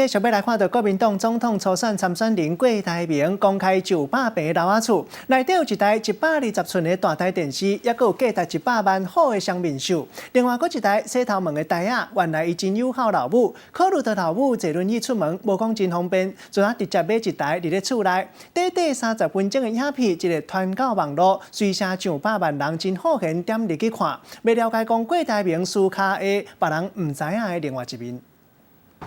繼續欲來看著國民黨總統初選參選人郭台銘公開上百坪樓仔厝，內底有一台120寸的大台電視，抑閣有價值100萬好的雙面繡。另外，閣一台洗頭毛的台仔，原來伊真友好老母，考慮著老母坐輪椅出門無講真方便，就啊直接買一台佇咧厝內。短短30分鐘的影片，一个傳到網路，隨聲上百萬人真好閒點入去看，欲了解講郭台銘私跤的別人毋知影的另外一面。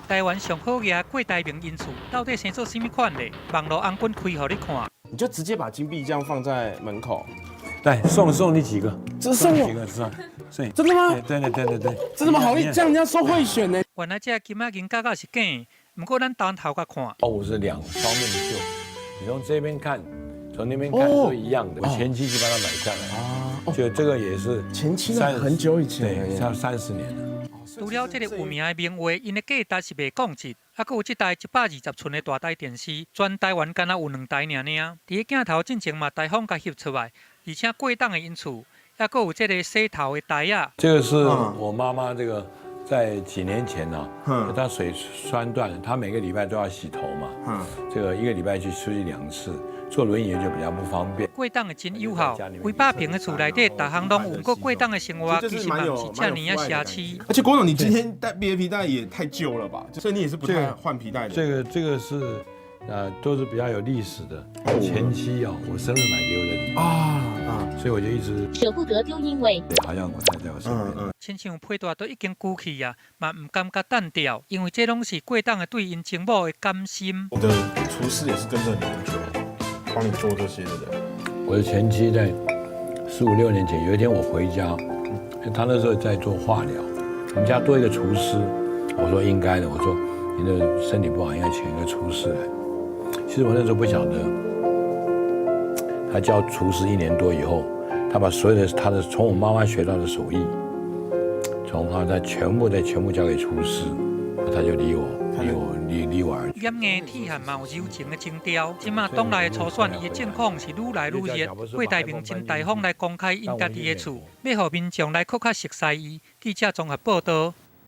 台灣上好額郭台銘𪜶厝到底生做啥物款的？網路紅滾開予你看。你就直接把金幣這樣放在門口。來送你幾個，這送我幾個是吧？對，真的嗎？對對對對對，真的嗎？好意，這樣人家說賄選呢。原來這金仔銀角仔是假的，毋過咱當頭共看。哦，我是兩方面繡，你從這邊看，從那邊看都一樣的。我前妻就幫他買下來啊，就這個也是前妻很久以前，對，差30年了。除了這个有名的名畫，𪜶的價值是袂講一，啊，閣有這台120寸的大台電視，全台灣敢若有兩台爾爾。佇咧鏡頭進前嘛，大方共翕出來，而且郭董的𪜶厝，抑閣有這个洗頭的台仔。這個是我媽媽，這個在幾年前呢，她水栓斷了，她每個禮拜都要洗頭嘛，這個一個禮拜去出去兩次。坐輪椅就比較不方便。郭董的真友好，幾百坪的厝內底，逐項攏有。毋過郭董的生活其實嘛毋是遮爾仔奢侈。而且郭董，你今天帶別的皮帶也太舊了吧？所以你也是不太換皮帶的。這個是，都是比較有歷史的。前妻哦，我生日買給我的禮物啊啊，所以我就一直捨不得丟，因為好像我太在我身邊。親像皮帶都已經舊去啊，嘛毋感覺單調，因為這攏是郭董的對𪜶情某的甘心。我的廚師也是跟着你很久，幫你做這些的人。我的前妻在十五六年前，有一天我回家，他那時候在做化療，我們家多一個廚師，我說應該的，我說你的身體不好，應該請一個廚師來。其實我那時候不曉得，他教廚師一年多以後，他把所有的他的從我媽媽學到的手藝，從他全部交給廚師，他就離我離我離離我而去。掩硬鐵漢嘛有柔情的情調，這馬黨內的初選，伊的戰況是愈來愈熱。郭台銘真大方來公開𪜶家己的厝，欲予民眾來閣較熟似伊。記者綜合報道。